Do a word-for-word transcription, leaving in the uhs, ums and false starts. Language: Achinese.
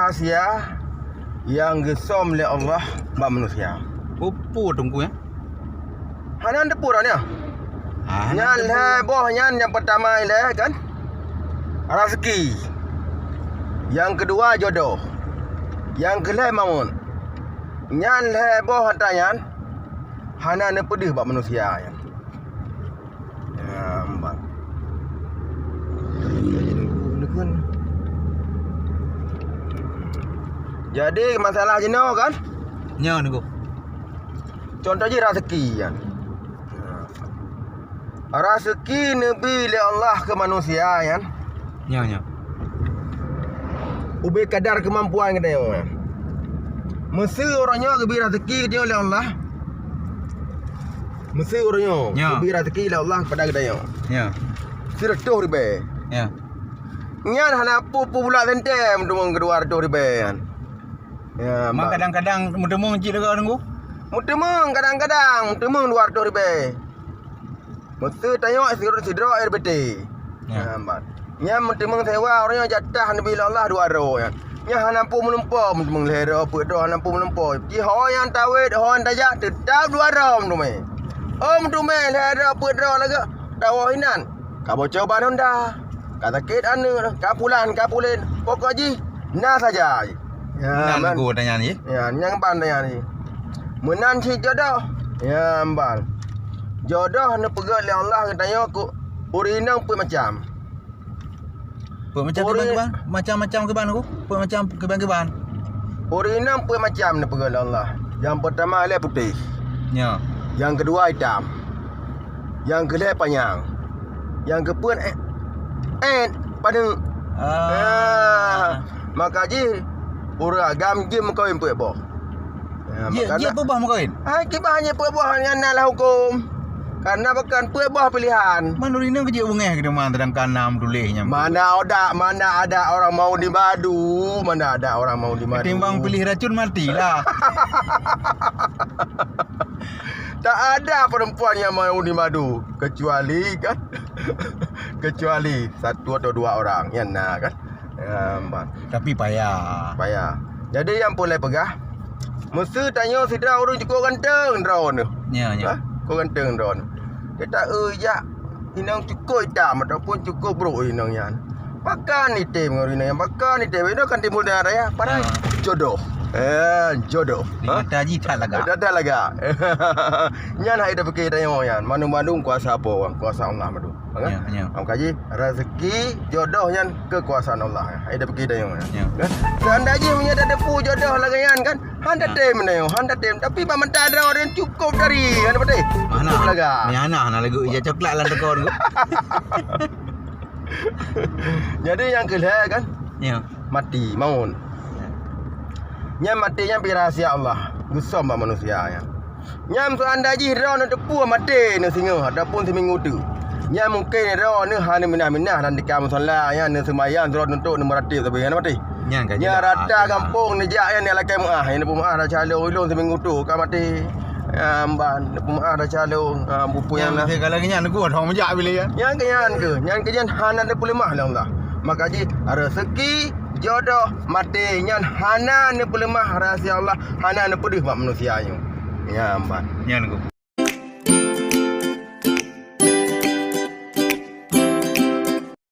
rahsia nyang geusöm lé Allah bak manusia. Peue-peue teungku, ya? Hana teupeu dah nyoe. Ah, hana teupeu. Nyan lhèe boh nyan, nyang peurtama ilèe kan, raseuki. Nyang keudua jodoh. Nyang keulhèe mawöt. Nyan lhèe boh ata nyan hana neupeudeuh bak manusia nyan. Ya, mbak. Jadi masalah jinoe kan? Nyoe, Teungku. Contoh jih raseuki nyan. Raseuki neubi lé Allah keu manusia nyan. Nyoe, nyoe. Ubé kadar keumampuan geutanyoe nyan. Meuseu uroe nyoe geubri raseuki geutanyoe lé Allah. Meuseu uroe nyoe geubri raseuki lé Allah keupada geutanyoe. Nyoe. Sireutôh ribèe. Nyoe. Nyan hana peue-peue bulak sentée meuteumèe keudua reutôh ribèe nyan. Ya, ma kadang-kadang meuteumèe cit lagèe Teungku? Meuteumèe kadang-kadang, meuteumèe dua reutôh ribèe. Meuseu tanyoe sidroe, sidroe R B T. Ya. Ha, ban. Nyan meuteumèe sewa, ureueng nyang jatah neubi lé Allah dua droe nyan. Nyan hana peue meulumpo, meuteumèe lhèe droe, peuet droe, hana peue meulumpo. Ci ho nyang tawét, ho nyang tajak, teutap dua droe meuteumèe. Oh, meuteumèe lhèe droe, peuet droe lagèe tawoe inan. Ka bocor ban honda, ka sakét aneuk, ka pulan, ka pulen. Pokok jih, na saja. Ya, meunan man. Teungku tanyaan jih. Ya, nyang ban tanyaan jih. Meunan cit jodoh. Ya, ban. Jodoh neupeugèt lé Allah geutanyoe keu ureueng inong peuet macam. Peuet macam ureueng kiban-kiban? Macam-macam kiban, Teungku? Peuet macam kiban-kiban? Ureueng inong peuet macam neupeugèt lé Allah. Nyang peurtama ilèe putéh. Ya. Nyang keudua itam. Nyang keulhèe panyang. Nyang keupeuet, eh, eh, paneuk. Ah. Ah, maka jih ureueng agam jeuet meukawen peuet boh. Ya, jeuet, maka jeuet peuet boh meukawen? Hai, kiban jeuet peuet boh nyan na lam hukôm. Karena bukan peuet boh pilihan. Man ureueng inong keu jeuet beungèh keu teuma, sedangkan na meutuléh nyan. Mana ada, mana ada orang mau dimadu, mana ada orang mau dimadu. Ketimbang pilih racun, matilah. Tak ada perempuan yang mau dimadu, kecuali kan, kecuali satu atau dua orang, nyan na kan. Ya, ban. Tapi payah. Payah. Jadi nyang peureulèe peugah, meuseu tanyoe sidroe ureueng cukôp ganteng droeneuh. Ya, ya. Ha? Cukôp ganteng droeneuh. Kita, eh, jak inong cukôp itam ataupun cukôp brôk inong nyan. Pakon item ngon inong nyan, pakon item. Inong kan timbul darah raya. Padahai jodoh. Eh, jodoh. Di mata jih that lagak. That, that lagak. Nyan hai tapike tanyoe nyan. Mandum-mandum kuasa apa? Kuasa Allah mandum. Kan? Ya, ya. Maka jih, rezeki, jodoh nyan kekuasaan Allah. Hai tapike tanyoe nyan. Ya. Kan? Seandai jih meunyoe tateupeu jodoh lagèe nyan kan, han tatem tanyoe, han tatem. Tapi bak mata droe nyan cukôp tadi, han tatem. Mana? Cukôp lagak. Ni anak na lagu ija coklat lam tekon tu. Jadi nyang keulhèe kan? Ya. Mati, maut. Ya. Nyan mati nyan pih rahsia Allah, geusöm bak manusia nyan. Nyan seandai jih droeneuh teupeu maté neuh singoh ataupun siminggu teuk. Nyan mungken droeneuh hana minah-minah dan tika musala nyan, neuseumayang sidroe tuntok neumeuratéb sabe nyan maté. Nyan ka jeulaih. Nyan rata gampông neujak nyan, neulakèe meu'ah, nyan neupeumeu'ah desya lôn, ulôn siminggu teuk ka maté. Nyan ban, neupeumeu'ah desya lôn, ha, bukon nyan lah. Nyan, kalau nyan geuh, hong meujak bilé nyan. Nyan keuh nyan keuh, nyan keuh nyan hana neupeuleumah lé Allah. Maka jih rezeki, jodoh, maté nyan hana neupeuleumah rahsia Allah, hana neupeudeuh bak manusia nyoe. Nyan ban. Nyan keuh.